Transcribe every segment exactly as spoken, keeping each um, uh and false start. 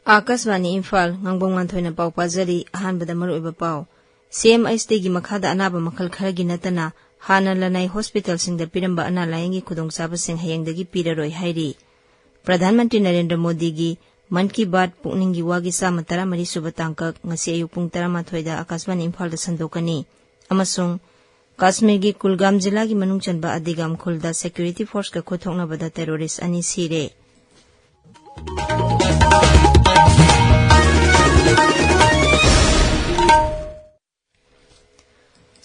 ꯑꯥꯀꯥꯁꯕꯥꯅꯤ ꯏꯝꯐꯥꯜ, ꯉꯥꯡꯕꯝ ꯉꯥꯟꯊꯣꯏꯅ ꯄꯥꯎ ꯄꯥꯖꯔꯤ꯫ ꯑꯍꯥꯟꯕꯗ ꯃꯔꯨꯑꯣꯏꯕ ꯄꯥꯎ꯫ ꯁꯤ ꯑꯦꯝ ꯑꯩꯆ ꯇꯤꯒꯤ ꯃꯈꯥꯗ ꯑꯅꯥꯕ ꯃꯈꯜ ꯈꯔꯒꯤ ꯅꯠꯇꯅ ꯍꯥꯟꯅ ꯂꯅꯥꯏ ꯍꯣꯁꯄꯤꯇꯥꯜꯁꯤꯡꯗ ꯄꯤꯔꯝꯕ ꯑꯅꯥ ꯂꯥꯌꯦꯡꯒꯤ ꯈꯨꯗꯣꯡꯆꯥꯕꯁꯤꯡ ꯍꯌꯦꯡꯗꯒꯤ ꯄꯤꯔꯔꯣꯏ ꯍꯥꯏꯔꯤ꯫ ꯄ꯭ꯔꯙꯥꯟ ꯃꯟꯇ꯭ꯔꯤ ꯅꯔꯦꯟꯗ꯭ꯔ ꯃꯣꯗꯤꯒꯤ ꯃꯟ ꯀꯤ ꯕꯥꯠ ꯄꯨꯛꯅꯤꯡꯒꯤ ꯋꯥꯒꯤ ꯆꯥꯝꯃ ꯇꯔꯥꯃꯔꯤ ꯁꯨꯕ ꯇꯥꯡꯀꯛ ꯉꯁꯤ ꯑꯌꯨꯛ ꯄꯨꯡ ꯇꯔꯥꯃꯥꯊꯣꯏꯗ ꯑꯥꯀꯥꯁꯕꯥꯅꯤ ꯏꯝꯐꯥꯜꯗ ꯁꯟꯗꯣꯛꯀꯅꯤ꯫ ꯑꯃꯁꯨꯡ ꯀꯥꯁꯃꯤꯔꯒꯤ ꯀꯨꯜꯒꯥꯝ ꯖꯤꯂꯥꯒꯤ ꯃꯅꯨꯡ ꯆꯟꯕ ꯑꯗꯤꯒꯥꯝ ꯈꯨꯜꯗ ꯁꯦꯀ꯭ꯌꯨꯔꯤꯇꯤ ꯐꯣꯔꯁꯀ ꯈꯨꯠꯊꯣꯛꯅꯕꯗ ꯇꯦꯔꯣꯔꯤꯁ ꯑꯅꯤ ꯁꯤꯔꯦ꯫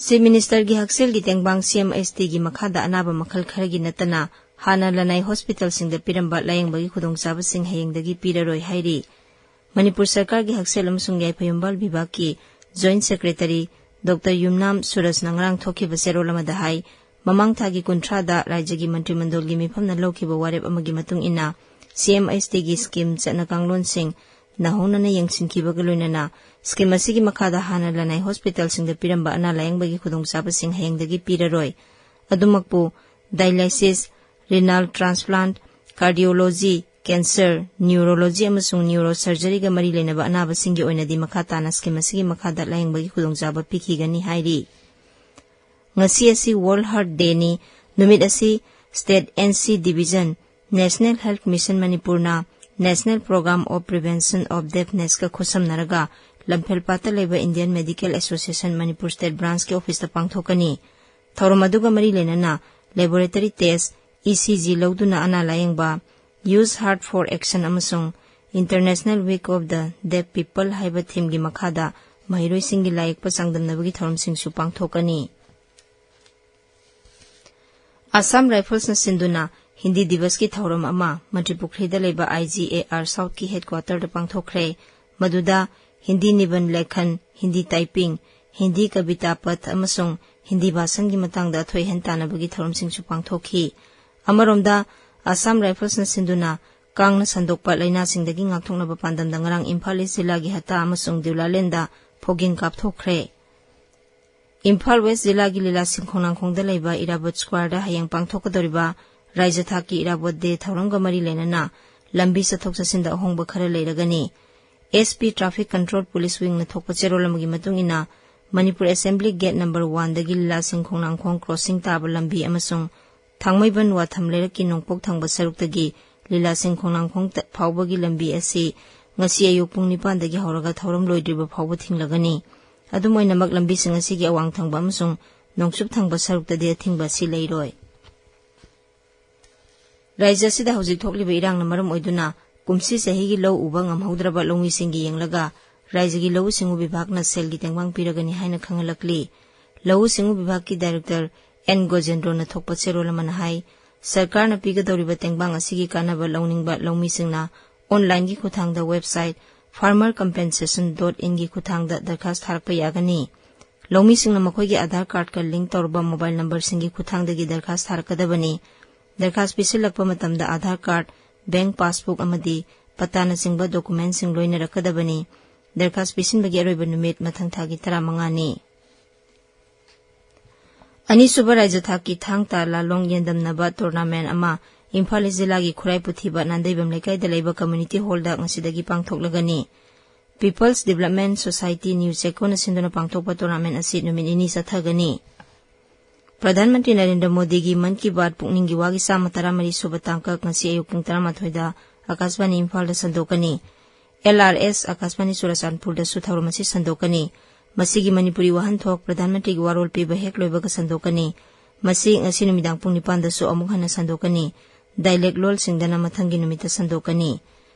ꯆꯤꯐ ꯃꯤꯅꯤꯁꯇꯔꯒꯤ ꯍꯛꯁꯦꯜꯒꯤ ꯇꯦꯡꯕꯥꯡ ꯁꯤ ꯑꯦꯝ ꯑꯩꯆ ꯇꯤꯒꯤ ꯃꯈꯥꯗ ꯑꯅꯥꯕ ꯃꯈꯜ ꯈꯔꯒꯤ ꯅꯠꯇꯅ ꯍꯥꯟꯅ ꯂꯅꯥꯏ ꯍꯣꯁꯄꯤꯇꯥꯜꯁꯤꯡꯗ ꯄꯤꯔꯝꯕ ꯂꯥꯌꯦꯡꯕꯒꯤ ꯈꯨꯗꯣꯡꯆꯥꯕꯁꯤꯡ ꯍꯌꯦꯡꯗꯒꯤ ꯄꯤꯔꯔꯣꯏ ꯍꯥꯏꯔꯤ꯫ ꯃꯅꯤꯄꯨꯔ ꯁꯔꯀꯥꯔꯒꯤ ꯍꯛꯁꯦꯜ ꯑꯃꯁꯨꯡ ꯌꯥꯏꯐ ꯌꯨꯝꯕꯥꯜ ꯕꯤꯚꯥꯒꯀꯤ ꯖꯣꯏꯟꯠ ꯁꯦꯀ꯭ꯔꯦꯇꯔꯤ ꯗꯣꯛꯇꯔ ꯌꯨꯝꯅꯥꯝ ꯁꯨꯔꯖꯅ ꯉꯔꯥꯡ ꯊꯣꯛꯈꯤꯕ ꯆꯦꯔꯣꯜ ꯑꯃꯗ ꯍꯥꯏ, ꯃꯃꯥꯡ ꯊꯥꯒꯤ ꯀꯨꯟꯊ꯭ꯔꯥꯗ ꯔꯥꯖ꯭ꯌꯒꯤ ꯃꯟꯇ꯭ꯔꯤꯃꯟꯗꯜꯒꯤ ꯃꯤꯐꯝꯅ ꯂꯧꯈꯤꯕ ꯋꯥꯔꯦꯞ ꯑꯃꯒꯤ ꯃꯇꯨꯡ ꯏꯟꯅ ꯁꯤ ꯑꯦꯝ ꯑꯩꯆ ꯇꯤꯒꯤ ꯁ꯭ꯀꯤꯝ ꯆꯠꯅ ꯀꯥꯡꯂꯣꯟꯁꯤꯡ ꯅꯧꯍꯧꯅꯅ ꯌꯦꯡꯁꯤꯟꯈꯤꯕꯒ ꯂꯣꯏꯅꯅ ꯁ꯭ꯀꯤꯝ ꯑꯁꯤꯒꯤ ꯃꯈꯥꯗ ꯍꯥꯟꯅ ꯂꯅꯥꯏ ꯍꯣꯁꯄꯤꯇꯥꯜꯁꯤꯡꯗ ꯄꯤꯔꯝꯕ ꯑꯅꯥ ꯂꯥꯌꯦꯡꯕꯒꯤ ꯈꯨꯗꯣꯡꯆꯥꯕꯁꯤꯡ ꯍꯌꯦꯡꯗꯒꯤ ꯄꯤꯔꯔꯣꯏ꯫ ꯑꯗꯨꯃꯛꯄꯨ dialysis, renal transplant, cardiology, cancer, neurology ꯑꯃꯁꯨꯡ neurosurgeryꯒ ꯃꯔꯤ ꯂꯩꯅꯕ ꯑꯅꯥꯕꯁꯤꯡꯒꯤ ꯑꯣꯏꯅꯗꯤ ꯃꯈꯥ ꯇꯥꯅ ꯁ꯭ꯀꯤꯝ ꯑꯁꯤꯒꯤ ꯃꯈꯥꯗ ꯂꯥꯌꯦꯡꯕꯒꯤ ꯈꯨꯗꯣꯡꯆꯥꯕ ꯄꯤꯈꯤꯒꯅꯤ ꯍꯥꯏꯔꯤ꯫ ꯉꯁꯤ ꯑꯁꯤ World Heart Dayꯅꯤ꯫ ꯅꯨꯃꯤꯠ ꯑꯁꯤ State N C Division, National Health Mission ꯃꯅꯤꯄꯨꯔꯅ National Program of Prevention of Deafnessꯀ ꯈꯨꯠꯁꯝꯅꯔꯒ ꯂꯝꯐꯦꯜꯄꯥꯠꯇ ꯂꯩꯕ Indian Medical Association Manipur State Branchꯀꯤ ꯑꯣꯐꯤꯁꯇ ꯄꯥꯡꯊꯣꯛꯀꯅꯤ꯫ ꯊꯧꯔꯝ ꯑꯗꯨꯒ ꯃꯔꯤ ꯂꯩꯅꯅ laboratory test, E C G ꯂꯧꯗꯨꯅ ꯑꯅꯥ ꯂꯥꯌꯦꯡꯕ, Use Heart for Action ꯑꯃꯁꯨꯡ International Week of the Deaf People ꯍꯥꯏꯕ themeꯒꯤ ꯃꯈꯥꯗ ꯃꯍꯩꯔꯣꯏꯁꯤꯡꯒꯤ ꯂꯥꯏꯌꯦꯛꯄ ꯆꯥꯡꯗꯝꯅꯕꯒꯤ ꯊꯧꯔꯝꯁꯤꯡꯁꯨ ꯄꯥꯡꯊꯣꯛꯀꯅꯤ꯫ ꯑꯁꯥꯝ ꯔꯥꯏꯐꯜꯁꯅ ꯁꯤꯟꯗꯨꯅ ꯍꯤꯟꯗꯤ ꯗꯤꯕꯁꯀꯤ ꯊꯧꯔꯝ ꯑꯃ ꯃꯟꯇ꯭ꯔꯤꯄꯨꯈ꯭ꯔꯤꯗ ꯂꯩꯕ I G A R Southꯀꯤ headquarterꯗ ꯄꯥꯡꯊꯣꯛꯈ꯭ꯔꯦ꯫ ꯃꯗꯨꯗ ꯍꯤꯟꯗꯤ ꯅꯤꯕꯟ ꯂꯦꯈꯟ, ꯍꯤꯟꯗꯤ typing, ꯍꯤꯟꯗꯤ ꯀꯕꯤꯇꯥ ꯄꯊ ꯑꯃꯁꯨꯡ ꯍꯤꯟꯗꯤ ꯚꯥꯁꯟꯒꯤ ꯃꯇꯥꯡꯗ ꯑꯊꯣꯏ ꯑꯍꯦꯟ ꯇꯥꯟꯅꯕꯒꯤ ꯊꯧꯔꯝꯁꯤꯡꯁꯨ ꯄꯥꯡꯊꯣꯛꯈꯤ꯫ ꯑꯃꯔꯣꯝꯗ, ꯑꯁꯥꯝ ꯔꯥꯏꯐꯜꯁꯅ ꯁꯤꯟꯗꯨꯅ ꯀꯥꯡꯅ ꯁꯟꯗꯣꯛꯄ ꯂꯥꯏꯅꯥꯁꯤꯡꯗꯒꯤ ꯉꯥꯛꯊꯣꯛꯅꯕ ꯄꯥꯟꯗꯝꯗ ꯉꯔꯥꯡ ꯏꯝꯐꯥꯜ ꯏꯁ ꯖꯤꯂꯥꯒꯤ ꯍꯠꯇꯥ ꯑꯃꯁꯨꯡ ꯗꯤꯎꯂꯥꯂꯦꯟꯗ ꯐꯣꯒꯤꯡ ꯀꯥꯞꯊꯣꯛꯈ꯭ꯔꯦ꯫ ꯏꯝꯐꯥꯜ ꯋꯦꯁ ꯖꯤꯂꯥꯒꯤ ꯂꯤꯂꯥ ꯁꯤꯡꯈꯣꯡꯅꯥꯡꯈꯣꯡꯗ ꯂꯩꯕ ꯏꯔꯥꯕꯣꯠ ꯁ꯭ꯀ꯭ꯋꯥꯔꯗ ꯍꯌꯦꯡ ꯄꯥꯡꯊꯣꯛꯀꯗꯧꯔꯤꯕ ꯔꯥꯏꯖ꯭ꯌ ꯊꯥꯛꯀꯤ ꯏꯔꯥꯕꯣꯠ ꯗꯦ ꯊꯧꯔꯝꯒ ꯃꯔꯤ ꯂꯩꯅꯅ ꯂꯝꯕꯤ ꯆꯠꯊꯣꯛ ꯆꯠꯁꯤꯟꯗ ꯑꯍꯣꯡꯕ ꯈꯔ ꯂꯩꯔꯒꯅꯤ꯫ S P Traffic Control Police Wingꯅ ꯊꯣꯛꯄ ꯆꯦꯔꯣꯜ ꯑꯃꯒꯤ ꯃꯇꯨꯡ ꯏꯟꯅ, ꯃꯅꯤꯄꯨꯔ Assembly Gate number oneꯗꯒꯤ ꯂꯤꯂꯥꯁꯤꯡ ꯈꯣꯡꯅꯥꯡꯈꯣꯡ crossing ꯇꯥꯕ ꯂꯝꯕꯤ ꯑꯃꯁꯨꯡ ꯊꯥꯡꯃꯩꯕꯟ ꯋꯥꯊꯝ ꯂꯩꯔꯛꯀꯤ ꯅꯣꯡꯄꯣꯛ ꯊꯪꯕ ꯁꯔꯨꯛꯇꯒꯤ ꯂꯤꯂꯥꯁꯤꯡ ꯈꯣꯡꯅꯥꯡꯈꯣꯡ ꯐꯥꯎꯕꯒꯤ ꯂꯝꯕꯤ ꯑꯁꯤ ꯉꯁꯤ ꯑꯌꯨꯛ ꯄꯨꯡ ꯅꯤꯄꯥꯟꯗꯒꯤ ꯍꯧꯔꯒ ꯊꯧꯔꯝ ꯂꯣꯏꯗ꯭ꯔꯤꯕ ꯐꯥꯎꯕ ꯊꯤꯡꯂꯒꯅꯤ꯫ ꯑꯗꯨꯝ ꯑꯣꯏꯅꯃꯛ, ꯂꯝꯕꯤꯁꯤꯡ ꯑꯁꯤꯒꯤ ꯑꯋꯥꯡ ꯊꯪꯕ ꯑꯃꯁꯨꯡ ꯅꯣꯡꯆꯨꯞ ꯊꯪꯕ ꯁꯔꯨꯛꯇꯗꯤ ꯑꯊꯤꯡꯕ ꯑꯁꯤ ꯂꯩꯔꯣꯏ꯫ ꯔꯥꯖ꯭ꯌ ꯑꯁꯤꯗ ꯍꯧꯖꯤꯛ ꯊꯣꯛꯂꯤꯕ ꯏꯔꯥꯡꯅ ꯃꯔꯝ ꯑꯣꯏꯗꯨꯅ ꯀꯨꯝꯁꯤ ꯆꯍꯤꯒꯤ ꯂꯧ ꯎꯕ ꯉꯝꯍꯧꯗ꯭ꯔꯕ ꯂꯧꯃꯤꯁꯤꯡꯒꯤ ꯌꯦꯡꯂꯒ ꯔꯥꯖ꯭ꯌꯒꯤ ꯂꯧꯎ ꯁꯤꯡꯎ ꯕꯤꯚꯥꯒꯅ ꯁꯦꯜꯒꯤ ꯇꯦꯡꯕꯥꯡ ꯄꯤꯔꯒꯅꯤ ꯍꯥꯏꯅ ꯈꯪꯍꯜꯂꯛꯂꯤ꯫ ꯂꯧꯎ ꯁꯤꯡꯎ ꯕꯤꯚꯥꯒꯀꯤ Director ꯑꯦꯟ ꯒꯣꯖꯦꯟꯗ꯭ꯔꯣꯅ ꯊꯣꯛꯄ ꯆꯦꯔꯣꯜ ꯑꯃꯅ ꯍꯥꯏ, ꯁꯔꯀꯥꯔꯅ ꯄꯤꯒꯗꯧꯔꯤꯕ ꯇꯦꯡꯕꯥꯡ ꯑꯁꯤꯒꯤ ꯀꯥꯟꯅꯕ ꯂꯧꯅꯤꯡꯕ ꯂꯧꯃꯤꯁꯤꯡꯅ onlineꯒꯤ ꯈꯨꯠꯊꯥꯡꯗ website farmer compensation dot inꯒꯤ ꯈꯨꯠꯊꯥꯡꯗ ꯗꯔꯈꯥꯁ ꯊꯥꯔꯛꯄ ꯌꯥꯒꯅꯤ꯫ ꯂꯧꯃꯤꯁꯤꯡꯅ ꯃꯈꯣꯏꯒꯤ ꯑꯥꯙꯥꯔ ꯀꯥꯔꯗꯀ link ꯇꯧꯔꯕ mobile numberꯁꯤꯡꯒꯤ ꯈꯨꯠꯊꯥꯡꯗꯒꯤ ꯗꯔꯈꯥꯁ ꯊꯥꯔꯛꯀꯗꯕꯅꯤ꯫ ꯗꯔꯈꯥꯁ ꯄꯤꯁꯤꯜꯂꯛꯄ ꯃꯇꯝꯗ ꯑꯥꯙꯥꯔ ꯀꯥꯔꯗ, bank passbook ꯑꯃꯗꯤ ꯄꯠꯇꯥꯅꯆꯤꯡꯕ documentꯁꯤꯡ ꯂꯣꯏꯅꯔꯛꯀꯗꯕꯅꯤ꯫ ꯗꯔꯈꯥꯁ ꯄꯤꯁꯤꯟꯕꯒꯤ ꯑꯔꯣꯏꯕ ꯅꯨꯃꯤꯠ ꯃꯊꯪ ꯊꯥꯒꯤ ꯇꯔꯥꯃꯉꯥꯅꯤ꯫ ꯑꯅꯤꯁꯨꯕ ꯔꯥꯖ꯭ꯌ ꯊꯥꯛꯀꯤ ꯊꯥꯡ ꯇꯥ ꯂꯥꯂꯣꯡ ꯌꯦꯟꯗꯝꯅꯕ tournament ꯑꯃ ꯏꯝꯐꯥꯜ ꯏꯁ ꯖꯤꯂꯥꯒꯤ ꯈꯨꯔꯥꯏ ꯄꯨꯊꯤꯕ ꯅꯥꯟꯗꯩꯕꯝ ꯂꯩꯀꯥꯏꯗ ꯂꯩꯕ community hallꯗ ꯉꯁꯤꯗꯒꯤ ꯄꯥꯡꯊꯣꯛꯂꯒꯅꯤ꯫ People's Development Society, ꯅ꯭ꯌꯨ ꯆꯦꯀꯣꯅ ꯁꯤꯟꯗꯨꯅ ꯄꯥꯡꯊꯣꯛꯄ tournament ꯑꯁꯤ ꯅꯨꯃꯤꯠ ꯅꯤꯅꯤ ꯆꯠꯊꯒꯅꯤ꯫ ꯄ꯭ꯔꯙꯥꯟ ꯃꯟꯇ꯭ꯔꯤ ꯅꯔꯦꯟꯗ꯭ꯔ ꯃꯣꯗꯤꯒꯤ ꯃꯟ ꯀꯤ ꯕꯥꯠ ꯄꯨꯛꯅꯤꯡꯒꯤ ꯋꯥꯒꯤ ꯆꯥꯝꯃ ꯇꯔꯥꯃꯔꯤ ꯁꯨꯕ ꯇꯥꯡꯀꯛ ꯉꯁꯤ ꯑꯌꯨꯛ ꯄꯨꯡ ꯇꯔꯥꯃꯥꯊꯣꯏꯗ ꯑꯀꯥꯁꯕꯥꯅꯤ ꯏꯝꯐꯥꯜꯗ ꯁꯟꯗꯣꯛꯀꯅꯤ꯫ ꯑꯦꯜ ꯑꯥꯔ ꯑꯦꯁ ꯑꯀꯥꯁꯕꯥꯅꯤ ꯆꯨꯔꯥꯆꯥꯟꯄꯨꯔꯗꯁꯨ ꯊꯧꯔꯝ ꯑꯁꯤ ꯁꯟꯗꯣꯛꯀꯅꯤ꯫ ꯃꯁꯤꯒꯤ ꯃꯅꯤꯄꯨꯔꯤ ꯋꯥꯍꯟꯊꯣꯛ ꯄ꯭ꯔꯙꯥꯟ ꯃꯟꯇ꯭ꯔꯤꯒꯤ ꯋꯥꯔꯣꯜ ꯄꯤꯕ ꯍꯦꯛ ꯂꯣꯏꯕꯒ ꯁꯟꯗꯣꯛꯀꯅꯤ꯫ ꯃꯁꯤ ꯉꯁꯤ ꯅꯨꯃꯤꯗꯥꯡ ꯄꯨꯡ ꯅꯤꯄꯥꯟꯗꯁꯨ ꯑꯃꯨꯛ ꯍꯟꯅ ꯁꯟꯗꯣꯛꯀꯅꯤ꯫ Dialect ꯂꯣꯜꯁꯤꯡꯗꯅ ꯃꯊꯪꯒꯤ ꯅꯨꯃꯤꯠꯇ ꯁꯟꯗꯣꯛꯀꯅꯤ꯫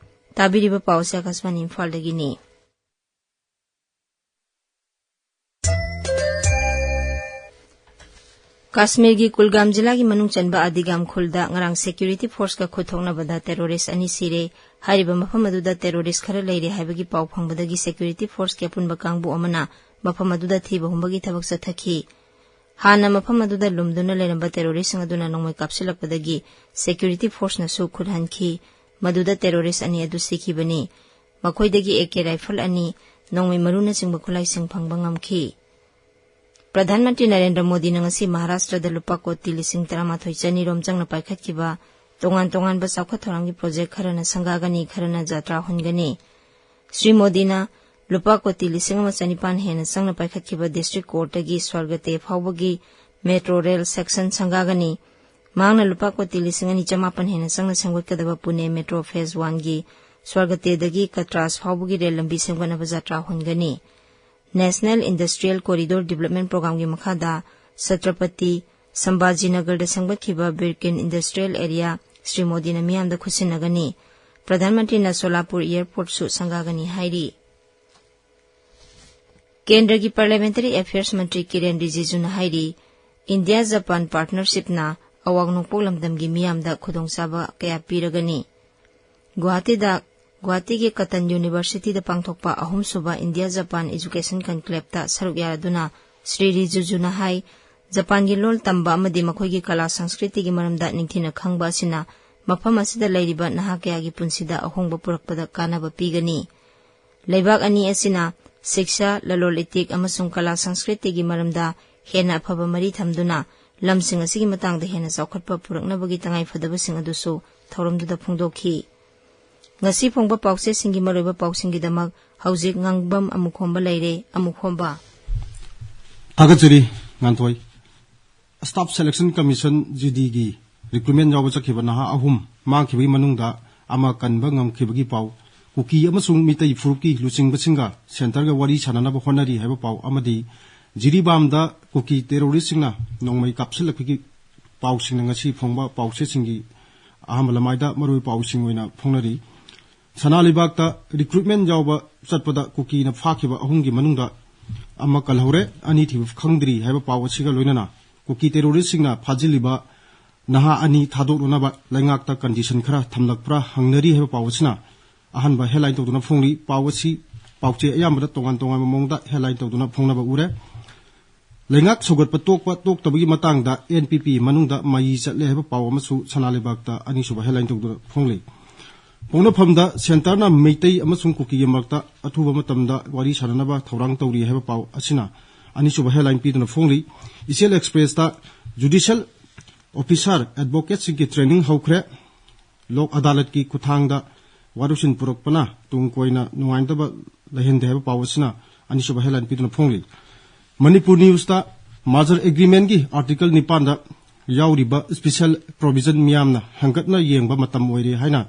ꯇꯥꯕꯤꯔꯤꯕ ꯄꯥꯎ ꯑꯁꯤ ꯑꯀꯥꯁꯕꯥꯅꯤ ꯏꯝꯐꯥꯜꯗꯒꯤꯅꯤ꯫ ꯀꯥꯁꯃꯤꯔꯒꯤ ꯀꯨꯜꯒꯥꯝ ꯖꯤꯂꯥꯒꯤ ꯃꯅꯨꯡ ꯆꯟꯕ ꯑꯗꯤꯒꯥꯝ ꯈꯨꯜꯗ ꯉꯔꯥꯡ security forceꯀ ꯈꯨꯠꯊꯣꯛꯅꯕꯗ terrorist ꯑꯅꯤ ꯁꯤꯔꯦ꯫ ꯍꯥꯏꯔꯤꯕ ꯃꯐꯝ ꯑꯗꯨꯗ terrorist ꯈꯔ ꯂꯩꯔꯦ ꯍꯥꯏꯕꯒꯤ ꯄꯥꯎ ꯐꯪꯕꯗꯒꯤ security forceꯀꯤ ꯑꯄꯨꯟꯕ ꯀꯥꯡꯕꯨ ꯑꯃꯅ ꯃꯐꯝ ꯑꯗꯨꯗ ꯊꯤꯕ ꯍꯨꯝꯕꯒꯤ ꯊꯕꯛ ꯆꯠꯊꯈꯤ꯫ ꯍꯥꯟꯅ ꯃꯐꯝ ꯑꯗꯨꯗ ꯂꯨꯝꯗꯨꯅ ꯂꯩꯔꯝꯕ terroristꯁꯤꯡ ꯑꯗꯨꯅ ꯅꯣꯡꯃꯩ ꯀꯥꯞꯁꯤꯜꯂꯛꯄꯗꯒꯤ security forceꯅꯁꯨ ꯈꯨꯠ ꯍꯟꯈꯤ꯫ ꯃꯗꯨꯗ terrorist ꯑꯅꯤ ꯑꯗꯨ ꯁꯤꯈꯤꯕꯅꯤ꯫ ꯃꯈꯣꯏꯗꯒꯤ ꯑꯦ ꯀꯦ rifle ꯑꯅꯤ, ꯅꯣꯡꯃꯩ ꯃꯔꯨꯅꯆꯤꯡꯕ ꯈꯨꯠꯂꯥꯏꯁꯤꯡ ꯐꯪꯕ ꯉꯝꯈꯤ꯫ ꯄ꯭ꯔꯙꯥꯟ ꯃꯟꯇ꯭ꯔꯤ ꯅꯔꯦꯟꯗ꯭ꯔ ꯃꯣꯗꯤꯅ ꯉꯁꯤ ꯃꯍꯥꯔꯥꯁꯇ꯭ꯔꯗ ꯂꯨꯄꯥ ꯀꯣꯇꯤ ꯂꯤꯁꯤꯡ ꯇꯔꯥꯃꯥꯊꯣꯏ ꯆꯅꯤ ꯔꯣꯝ ꯆꯪꯅ ꯄꯥꯏꯈꯠꯈꯤꯕ ꯇꯣꯉꯥꯟ ꯇꯣꯉꯥꯟꯕ ꯆꯥꯎꯈꯠ ꯊꯧꯔꯥꯡꯒꯤ ꯄ꯭ꯔꯣꯖꯦꯛ ꯈꯔꯅ ꯁꯪꯒꯥꯒꯅꯤ, ꯈꯔꯅ ꯖꯥꯇ꯭ꯔꯥ ꯍꯨꯟꯒꯅꯤ꯫ ꯁ꯭ꯔꯤ ꯃꯣꯗꯤꯅ ꯂꯨꯄꯥ ꯀꯣꯇꯤ ꯂꯤꯁꯤꯡ ꯑꯃ ꯆꯅꯤꯄꯥꯟ ꯍꯦꯟꯅ ꯆꯪꯅ ꯄꯥꯏꯈꯠꯈꯤꯕ ꯗꯤꯁꯇ꯭ꯔꯤꯛ ꯀꯣꯔꯠꯇꯒꯤ ꯁ꯭ꯋꯔꯒꯇꯦ ꯐꯥꯎꯕꯒꯤ ꯃꯦꯇ꯭ꯔꯣ ꯔꯦꯜ ꯁꯦꯛꯁꯟ ꯁꯪꯒꯥꯒꯅꯤ꯫ ꯃꯍꯥꯛꯅ ꯂꯨꯄꯥ ꯀꯣꯇꯤ ꯂꯤꯁꯤꯡ ꯑꯅꯤ ꯆꯃꯥꯄꯟ ꯍꯦꯟꯅ ꯆꯪꯅ ꯁꯦꯝꯒꯠꯀꯗꯕ ꯄꯨꯅꯦ ꯃꯦꯇ꯭ꯔꯣ ꯐꯦꯖ ꯋꯥꯟꯒꯤ ꯁ꯭ꯋꯔꯒꯇꯦꯗꯒꯤ ꯀꯇ꯭ꯔꯥꯁ ꯐꯥꯎꯕꯒꯤ ꯔꯦꯜ ꯂꯝꯕꯤ ꯁꯦꯝꯒꯠꯅꯕ ꯖꯥꯇ꯭ꯔꯥ ꯍꯨꯟꯒꯅꯤ꯫ ꯅꯦꯁꯅꯦꯜ ꯏꯟꯗꯁꯇ꯭ꯔꯤꯌꯦꯜ ꯀꯣꯔꯤꯗꯣꯔ ꯗꯤꯕꯂꯞꯃꯦꯟ ꯄ꯭ꯔꯣꯒ꯭ꯔꯥꯝꯒꯤ ꯃꯈꯥꯗ ꯁꯇ꯭ꯔꯄꯇꯤ ꯁꯝꯚꯥꯖꯤꯅꯒꯔꯗ ꯁꯦꯝꯒꯠꯈꯤꯕ ꯕꯤꯔꯀꯤꯟ ꯏꯟꯗꯁꯇ꯭ꯔꯤꯌꯦꯜ ꯑꯦꯔꯤꯌꯥ ꯁ꯭ꯔꯤ ꯃꯣꯗꯤꯅ ꯃꯤꯌꯥꯝꯗ ꯈꯨꯠꯁꯤꯟꯅꯒꯅꯤ꯫ ꯄ꯭ꯔꯙꯥꯟ ꯃꯟꯇ꯭ꯔꯤꯅ ꯁꯣꯂꯥꯄꯨꯔ ꯑꯦꯌꯔꯄꯣꯔꯠꯁꯨ ꯁꯪꯒꯥꯒꯅꯤ ꯍꯥꯏꯔꯤ꯫ ꯀꯦꯟꯗ꯭ꯔꯒꯤ ꯄꯥꯔꯂꯤꯌꯥꯃꯦꯟꯇꯔꯤ ꯑꯦꯐꯤꯌꯔꯁ ꯃꯟꯇ꯭ꯔꯤ ꯀꯤꯔꯦꯟ ꯔꯤꯖꯤꯖꯨꯅ ꯍꯥꯏꯔꯤ, ꯏꯟꯗꯤꯌꯥ ꯖꯄꯥꯟ ꯄꯥꯔꯠꯅꯔꯁꯤꯞꯅ ꯑꯋꯥꯡ ꯅꯣꯡꯄꯣꯛ ꯂꯝꯗꯝꯒꯤ ꯃꯤꯌꯥꯝꯗ ꯈꯨꯗꯣꯡꯆꯥꯕ ꯀꯌꯥ ꯄꯤꯔꯒꯅꯤ꯫ ꯒꯨꯋꯥꯍꯥꯇꯤꯗ, ꯒꯨꯋꯥꯍꯥꯇꯤꯒꯤ ꯀꯇꯟ ꯌꯨꯅꯤꯚꯔꯁꯤꯇꯤꯗ ꯄꯥꯡꯊꯣꯛꯄ ꯑꯍꯨꯝꯁꯨꯕ ꯏꯟꯗꯤꯌꯥ ꯖꯄꯥꯟ ꯏꯖꯨꯀꯦꯁꯟ ꯀꯟꯀ꯭ꯂꯦꯞꯇ ꯁꯔꯨꯛ ꯌꯥꯔꯗꯨꯅ ꯁ꯭ꯔꯤ ꯔꯤꯖꯤꯖꯨꯅ ꯍꯥꯏ, ꯖꯄꯥꯟꯒꯤ ꯂꯣꯜ ꯇꯝꯕ ꯑꯃꯗꯤ ꯃꯈꯣꯏꯒꯤ ꯀꯂꯥ ꯁꯪꯁꯀ꯭ꯔꯤꯇꯤꯒꯤ ꯃꯔꯝꯗ ꯅꯤꯡꯊꯤꯅ ꯈꯪꯕ ꯑꯁꯤꯅ ꯃꯐꯝ ꯑꯁꯤꯗ ꯂꯩꯔꯤꯕ ꯅꯍꯥ ꯀꯌꯥꯒꯤ ꯄꯨꯟꯁꯤꯗ ꯑꯍꯣꯡꯕ ꯄꯨꯔꯛꯄꯗ ꯀꯥꯟꯅꯕ ꯄꯤꯒꯅꯤ꯫ ꯂꯩꯕꯥꯛ ꯑꯅꯤ ꯑꯁꯤꯅ ꯁꯤꯛꯁꯥ, ꯂꯂꯣꯟ ꯏꯇꯤꯛ ꯑꯃꯁꯨꯡ ꯀꯂꯥ ꯁꯪꯁꯀ꯭ꯔꯤꯇꯤꯒꯤ ꯃꯔꯝꯗ ꯍꯦꯟꯅ ꯑꯐꯕ ꯃꯔꯤ ꯊꯝꯗꯨꯅ ꯂꯝꯁꯤꯡ ꯑꯁꯤꯒꯤ ꯃꯇꯥꯡꯗ ꯍꯦꯟꯅ ꯆꯥꯎꯈꯠꯄ ꯄꯨꯔꯛꯅꯕꯒꯤ ꯇꯉꯥꯏꯐꯗꯕꯁꯤꯡ ꯑꯗꯨꯁꯨ ꯊꯧꯔꯝꯗꯨꯗ ꯐꯣꯡꯗꯣꯛꯈꯤ꯫ ꯉꯁꯤ ꯐꯣꯡꯕ ꯄꯥꯎꯆꯦꯁꯤꯡꯒꯤ ꯃꯔꯨꯑꯣꯏꯕ ꯄꯥꯎꯁꯤꯡꯒꯤꯗꯃꯛ ꯍꯧꯖꯤꯛ ꯉꯥꯡꯕꯝ ꯑꯃꯨꯛ ꯈꯣꯝꯕ ꯂꯩꯔꯦ꯫ ꯑꯃꯨꯛ ꯈꯣꯝꯕ꯫ ꯊꯥꯒꯠꯆꯔꯤ, Nganthoi. Staff Selection Commission, G ꯗꯤꯒꯤ recruitment ꯌꯥꯎꯕ ꯆꯠꯈꯤꯕ ꯅꯍꯥ ꯑꯍꯨꯝ ꯃꯥꯡꯈꯤꯕꯒꯤ ꯃꯅꯨꯡꯗ ꯑꯃ ꯀꯟꯕ ꯉꯝꯈꯤꯕꯒꯤ ꯄꯥꯎ, ꯀꯨꯀꯤ ꯑꯃꯁꯨꯡ ꯃꯤꯇꯩ ꯐꯨꯔꯨꯞꯀꯤ ꯂꯨꯆꯤꯡꯕꯁꯤꯡꯒ centreꯒ ꯋꯥꯔꯤ ꯁꯥꯟꯅꯅꯕ ꯍꯣꯠꯅꯔꯤ ꯍꯥꯏꯕ ꯄꯥꯎ ꯑꯃꯗꯤ ꯖꯤꯔꯤꯕꯥꯝꯗ ꯀꯨꯀꯤ terroristꯁꯤꯡꯅ ꯅꯣꯡꯃꯩ ꯀꯥꯞꯁꯤꯜꯂꯛꯄꯒꯤ ꯄꯥꯎꯁꯤꯡꯅ ꯉꯁꯤ ꯐꯣꯡꯕ ꯄꯥꯎꯆꯦꯁꯤꯡꯒꯤ ꯑꯍꯥꯟꯕ ꯂꯃꯥꯏꯗ ꯃꯔꯨꯑꯣꯏꯕ ꯄꯥꯎꯁꯤꯡ ꯑꯣꯏꯅ ꯐꯣꯡꯅꯔꯤ꯫ ꯁꯅꯥ ꯂꯩꯕꯥꯛꯇ recruitment ꯌꯥꯎꯕ ꯆꯠꯄꯗ ꯀꯨꯀꯤꯅ ꯐꯥꯈꯤꯕ ꯑꯍꯨꯝꯒꯤ ꯃꯅꯨꯡꯗ ꯑꯃ ꯀꯜꯍꯧꯔꯦ, ꯑꯅꯤ ꯊꯤꯕ ꯈꯪꯗ꯭ꯔꯤ ꯍꯥꯏꯕ ꯄꯥꯎ ꯑꯁꯤꯒ ꯂꯣꯏꯅꯅ ꯀꯨꯀꯤ terroristꯁꯤꯡꯅ ꯐꯥꯖꯤꯜꯂꯤꯕ ꯅꯍꯥ ꯑꯅꯤ ꯊꯥꯗꯣꯛꯅꯅꯕ ꯂꯩꯉꯥꯛꯇ condition ꯈꯔ ꯊꯝꯂꯛꯄ꯭ꯔꯥ ꯍꯪꯅꯔꯤ ꯍꯥꯏꯕ ꯄꯥꯎ ꯑꯁꯤꯅ ꯑꯍꯥꯟꯕ headline ꯇꯧꯗꯨꯅ ꯐꯣꯡꯂꯤ꯫ ꯄꯥꯎ ꯑꯁꯤ, ꯄꯥꯎꯆꯦ ꯑꯌꯥꯝꯕꯗ ꯇꯣꯉꯥꯟ ꯇꯣꯉꯥꯟꯕ ꯃꯑꯣꯡꯗ headline ꯇꯧꯗꯨꯅ ꯐꯣꯡꯅꯕ ꯎꯔꯦ꯫ ꯂꯩꯉꯥꯛ ꯁꯧꯒꯠꯄ ꯇꯣꯛꯄ ꯇꯣꯛꯇꯕꯒꯤ ꯃꯇꯥꯡꯗ ꯑꯦꯟ ꯄꯤ ꯄꯤ ꯃꯅꯨꯡꯗ ꯃꯩ ꯆꯠꯂꯦ ꯍꯥꯏꯕ ꯄꯥꯎ ꯑꯃꯁꯨ ꯁꯅꯥ ꯂꯩꯕꯥꯛꯇ ꯑꯅꯤꯁꯨꯕ headline ꯇꯧꯗꯨꯅ ꯐꯣꯡꯂꯤ꯫ ꯄꯣꯛꯅꯐꯝꯗ centreꯅ ꯃꯩꯇꯩ ꯑꯃꯁꯨꯡ ꯀꯨꯀꯤꯒꯤ ꯃꯔꯛꯇ ꯑꯊꯨꯕ ꯃꯇꯝꯗ ꯋꯥꯔꯤ ꯁꯥꯟꯅꯅꯕ ꯊꯧꯔꯥꯡ ꯇꯧꯔꯤ ꯍꯥꯏꯕ ꯄꯥꯎ ꯑꯁꯤꯅ ꯑꯅꯤꯁꯨꯕ headline ꯄꯤꯗꯨꯅ ꯐꯣꯡꯂꯤ꯫ ꯏꯆꯦꯜ Expressꯇ judicial ꯑꯣꯐꯤꯁꯥꯔ ꯑꯦꯗꯚꯣꯀꯦꯠꯁꯤꯡꯒꯤ ꯇ꯭ꯔꯦꯅꯤꯡ ꯍꯧꯈ꯭ꯔꯦ꯫ ꯂꯣꯛ ꯑꯗꯥꯂꯠꯀꯤ ꯈꯨꯠꯊꯥꯡꯗ ꯋꯥꯔꯣꯏꯁꯤꯟ ꯄꯨꯔꯛꯄꯅ ꯇꯨꯡ ꯀꯣꯏꯅ ꯅꯨꯡꯉꯥꯏꯅꯗꯕ ꯂꯩꯍꯟꯗꯦ ꯍꯥꯏꯕ ꯄꯥꯎ ꯑꯁꯤꯅ ꯑꯅꯤꯁꯨꯕ ꯍꯦꯗꯂꯥꯏꯟ ꯄꯤꯗꯨꯅ ꯐꯣꯡꯂꯤ꯫ ꯃꯅꯤꯄꯨꯔ ꯅ꯭ꯌꯨꯁꯇ ꯃꯥꯔꯖꯔ ꯑꯦꯒ꯭ꯔꯤꯃꯦꯟꯒꯤ ꯑꯥꯔꯇꯤꯀꯜ ꯅꯤꯄꯥꯟꯗ ꯌꯥꯎꯔꯤꯕ ꯁ꯭ꯄꯦꯁꯦꯜ ꯄ꯭ꯔꯣꯚꯤꯖꯟ ꯃꯤꯌꯥꯝꯅ ꯍꯪꯒꯠꯅ ꯌꯦꯡꯕ ꯃꯇꯝ ꯑꯣꯏꯔꯦ ꯍꯥꯏꯅ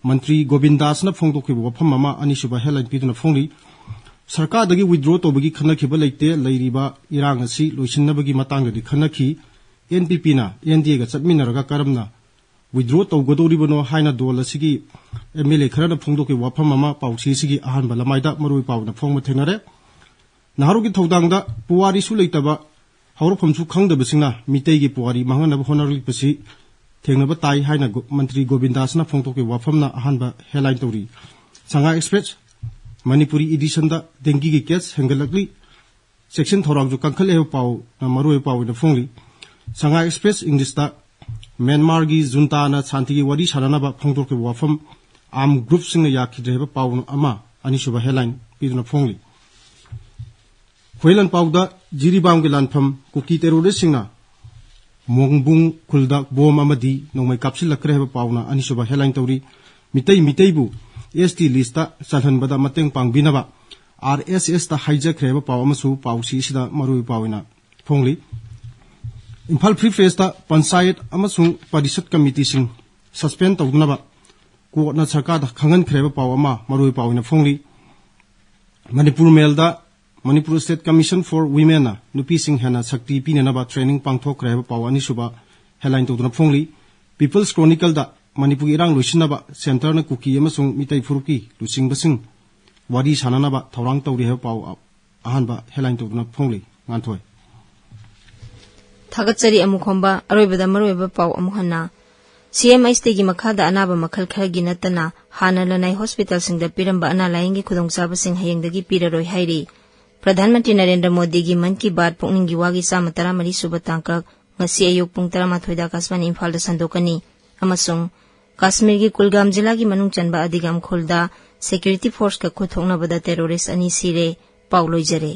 ꯃꯟꯇ꯭ꯔꯤ ꯒꯣꯕꯤꯟꯗꯥꯁꯅ ꯐꯣꯡꯗꯣꯛꯈꯤꯕ ꯋꯥꯐꯝ ꯑꯃ ꯑꯅꯤꯁꯨꯕ ꯍꯦꯗꯂꯥꯏꯟ ꯄꯤꯗꯨꯅ ꯐꯣꯡꯂꯤ꯫ ꯁꯔꯀꯥꯔꯗꯒꯤ ꯋꯤꯗ꯭ꯔꯣ ꯇꯧꯕꯒꯤ ꯈꯟꯅꯈꯤꯕ ꯂꯩꯇꯦ, ꯂꯩꯔꯤꯕ ꯏꯔꯥꯡ ꯑꯁꯤ ꯂꯣꯏꯁꯤꯟꯅꯕꯒꯤ ꯃꯇꯥꯡꯗꯗꯤ ꯈꯟꯅꯈꯤ꯫ ꯑꯦꯟꯄꯤꯄꯤꯅ ꯑꯦꯟꯗꯤꯑꯦꯒ ꯆꯠꯃꯤꯟꯅꯔꯒ ꯀꯔꯝꯅ ꯋꯤꯗ꯭ꯔꯣ ꯇꯧꯒꯗꯧꯔꯤꯕꯅꯣ ꯍꯥꯏꯅ ꯗꯣꯜ ꯑꯁꯤꯒꯤ ꯑꯦꯝ ꯑꯦꯜ ꯑꯦ ꯈꯔꯅ ꯐꯣꯡꯗꯣꯛꯈꯤꯕ ꯋꯥꯐꯝ ꯑꯃ ꯄꯥꯎꯆꯦ ꯑꯁꯤꯒꯤ ꯑꯍꯥꯟꯕ ꯂꯃꯥꯏꯗ ꯃꯔꯨꯑꯣꯏ ꯄꯥꯎꯅ ꯐꯣꯡꯕ ꯊꯦꯡꯅꯔꯦ꯫ ꯅꯍꯥꯔꯣꯜꯒꯤ ꯊꯧꯗꯥꯡꯗ ꯄꯨꯋꯥꯔꯤꯁꯨ ꯂꯩꯇꯕ, ꯍꯧꯔꯛꯐꯝꯁꯨ ꯈꯪꯗꯕꯁꯤꯡꯅ ꯃꯤꯇꯩꯒꯤ ꯄꯨꯋꯥꯔꯤ ꯃꯥꯡꯍꯟꯅꯕ ꯍꯣꯠꯅꯔꯛꯄꯁꯤ ꯊꯦꯡꯅꯕ ꯇꯥꯏ ꯍꯥꯏꯅ ꯒꯣ-, ꯃꯟꯇ꯭ꯔꯤ ꯒꯣꯕꯤꯟꯗꯥꯁꯅ ꯐꯣꯡꯗꯣꯛꯈꯤꯕ ꯋꯥꯐꯝꯅ ꯑꯍꯥꯟꯕ ꯍꯦꯗꯂꯥꯏꯟ ꯇꯧꯔꯤ꯫ ꯁꯉꯥꯏ ꯑꯦꯛꯁꯄ꯭ꯔꯦꯁ ꯃꯅꯤꯄꯨꯔꯤ ꯏꯗꯤꯁꯟꯗ ꯗꯦꯡꯒꯤꯒꯤ ꯀꯦꯁ ꯍꯦꯟꯒꯠꯂꯛꯂꯤ, ꯆꯦꯛꯁꯤꯟ ꯊꯧꯔꯥꯡꯁꯨ ꯀꯟꯈꯠꯂꯦ ꯍꯥꯏꯕ ꯄꯥꯎꯅ ꯃꯔꯨꯑꯣꯏꯕ ꯄꯥꯎ ꯑꯣꯏꯅ ꯐꯣꯡꯂꯤ꯫ ꯁꯉꯥꯏ ꯑꯦꯛꯁꯄ꯭ꯔꯦꯁ ꯏꯪꯂꯤꯁꯇ ꯃ꯭ꯌꯥꯟꯃꯥꯔꯒꯤ ꯖꯨꯟꯇꯥꯅ ꯁꯥꯟꯇꯤꯒꯤ ꯋꯥꯔꯤ ꯁꯥꯟꯅꯅꯕ ꯐꯣꯡꯗꯣꯛꯈꯤꯕ ꯋꯥꯐꯝ ꯑꯥꯔꯝ ꯒ꯭ꯔꯨꯞꯁꯤꯡꯅ ꯌꯥꯈꯤꯗ꯭ꯔꯦ ꯍꯥꯏꯕ ꯄꯥꯎ ꯑꯃ ꯑꯅꯤꯁꯨꯕ ꯍꯦꯗꯂꯥꯏꯟ ꯄꯤꯗꯨꯅ ꯐꯣꯡꯂꯤ꯫ ꯍꯨꯏꯂꯟ ꯄꯥꯎꯗ ꯖꯤꯔꯤꯕꯥꯝꯒꯤ ꯂꯥꯟꯐꯝ ꯀꯨꯀꯤ ꯇꯦꯔꯣꯔꯤꯁꯁꯤꯡꯅ ꯃꯣꯡꯕꯨꯡ ꯈꯨꯜꯗ ꯕꯣꯝ ꯑꯃꯗꯤ ꯅꯣꯡꯃꯩ ꯀꯥꯞꯁꯤꯜꯂꯛꯈ꯭ꯔꯦ ꯍꯥꯏꯕ ꯄꯥꯎꯅ ꯑꯅꯤꯁꯨꯕ ꯍꯦꯗꯂꯥꯏꯟ ꯇꯧꯔꯤ꯫ ꯃꯤꯇꯩ ꯃꯤꯇꯩꯕꯨ ꯑꯦꯁ ꯇꯤ ꯂꯤꯁꯇ ꯆꯜꯍꯟꯕꯗ ꯃꯇꯦꯡ ꯄꯥꯡꯕꯤꯅꯕ ꯑꯥꯔ ꯑꯦꯁ ꯑꯦꯁꯇ ꯍꯥꯏꯖꯈ꯭ꯔꯦ ꯍꯥꯏꯕ ꯄꯥꯎ ꯑꯃꯁꯨ ꯄꯥꯎꯆꯦ ꯑꯁꯤꯗ ꯃꯔꯨꯑꯣꯏꯕ ꯄꯥꯎ ꯑꯣꯏꯅ ꯐꯣꯡꯂꯤ꯫ ꯏꯝꯐꯥꯜ ꯐ꯭ꯔꯤ ꯄ꯭ꯔꯦꯁꯇ ꯄꯟꯆꯥꯌꯠ ꯑꯃꯁꯨꯡ ꯄꯔꯤꯁꯠ ꯀꯃꯤꯇꯤꯁꯤꯡ ꯁꯁꯄꯦꯟ ꯇꯧꯗꯅꯕ ꯀꯣꯔꯠꯅ ꯁꯔꯀꯥꯔꯗ ꯈꯪꯍꯟꯈ꯭ꯔꯦ ꯍꯥꯏꯕ ꯄꯥꯎ ꯑꯃ ꯃꯔꯨꯑꯣꯏꯕ ꯄꯥꯎ ꯑꯣꯏꯅ ꯐꯣꯡꯂꯤ꯫ ꯃꯅꯤꯄꯨꯔ ꯃꯦꯜꯗ ꯃꯅꯤꯄꯨꯔ ꯁ꯭ꯇꯦꯠ ꯀꯃꯤꯁꯟ ꯐꯣꯔ ꯋꯤꯃꯦꯟꯅ ꯅꯨꯄꯤꯁꯤꯡ ꯍꯦꯟꯅ ꯁꯛꯇꯤ ꯄꯤꯅꯅꯕ ꯇ꯭ꯔꯦꯅꯤꯡ ꯄꯥꯡꯊꯣꯛꯈ꯭ꯔꯦ ꯍꯥꯏꯕ ꯄꯥꯎ ꯑꯅꯤꯁꯨꯕ ꯍꯦꯗꯂꯥꯏꯟ ꯇꯧꯗꯨꯅ ꯐꯣꯡꯂꯤ꯫ ꯄꯤꯄꯜꯁ ꯀ꯭ꯔꯣꯅꯤꯀꯜꯗ ꯃꯅꯤꯄꯨꯔꯒꯤ ꯏꯔꯥꯡ ꯂꯣꯏꯁꯤꯟꯅꯕ ꯁꯦꯟꯇꯔꯅ ꯀꯨꯀꯤ ꯑꯃꯁꯨꯡ ꯃꯤꯇꯩ ꯐꯨꯔꯨꯞꯀꯤ ꯂꯨꯆꯤꯡꯕꯁꯤꯡ ꯋꯥꯔꯤ ꯁꯥꯟꯅꯅꯕ ꯊꯧꯔꯥꯡ ꯇꯧꯔꯤ ꯍꯥꯏꯕ ꯄꯥꯎ ꯑꯍꯥꯟꯕ ꯍꯦꯗꯂꯥꯏꯟ ꯇꯧꯗꯨꯅ ꯐꯣꯡꯂꯤ꯫ ꯉꯥꯟꯊꯣꯏ꯫ ꯊꯥꯒꯠꯆꯔꯤ ꯑꯃꯨꯛ ꯈꯣꯝꯕ꯫ ꯑꯔꯣꯏꯕꯗ ꯃꯔꯨꯑꯣꯏꯕ ꯄꯥꯎ ꯑꯃꯨꯛ ꯍꯟꯅ꯫ ꯁꯤ ꯑꯦꯝ ꯑꯩꯆ ꯗꯤꯒꯤ ꯃꯈꯥꯗ ꯑꯅꯥꯕ ꯃꯈꯜ ꯈꯔꯒꯤ ꯅꯠꯇꯅ ꯍꯥꯟꯅ ꯂꯅꯥꯏ ꯍꯣꯁꯄꯤꯇꯥꯜꯁꯤꯡꯗ ꯄꯤꯔꯝꯕ ꯑꯅꯥ ꯂꯥꯌꯦꯡꯒꯤ ꯈꯨꯗꯣꯡꯆꯥꯕꯁꯤꯡ ꯍꯌꯦꯡꯗꯒꯤ ꯄꯤꯔꯔꯣꯏ ꯍꯥꯏꯔꯤ꯫ ꯄ꯭ꯔꯙꯥꯟ ꯃꯟꯇ꯭ꯔꯤ ꯅꯔꯦꯟꯗ꯭ꯔ ꯃꯣꯗꯤꯒꯤ ꯃꯟ ꯀꯤ ꯕꯥꯠ ꯄꯨꯛꯅꯤꯡꯒꯤ ꯋꯥꯒꯤ ꯆꯥꯝꯃ ꯇꯔꯥꯃꯔꯤ ꯁꯨꯕ ꯇꯥꯡꯀꯛ ꯉꯁꯤ ꯑꯌꯨꯛ ꯄꯨꯡ ꯇꯔꯥꯃꯥꯊꯣꯏꯗ ꯑꯀꯥꯁꯕꯥꯅꯤ ꯏꯝꯐꯥꯜꯗ ꯁꯟꯗꯣꯛꯀꯅꯤ꯫ ꯑꯃꯁꯨꯡ ꯀꯥꯁꯃꯤꯔꯒꯤ ꯀꯨꯜꯒꯥꯝ ꯖꯤꯂꯥꯒꯤ ꯃꯅꯨꯡ ꯆꯟꯕ ꯑꯗꯤꯒꯥꯝ ꯈꯨꯜꯗ ꯁꯦꯀ꯭ꯌꯨꯔꯤꯇꯤ ꯐꯣꯔꯁꯀ ꯈꯨꯠꯊꯣꯛꯅꯕꯗ ꯇꯦꯔꯣꯔꯤꯁ ꯑꯅꯤ ꯁꯤꯔꯦ꯫ ꯄꯥꯎ ꯂꯣꯏꯖꯔꯦ꯫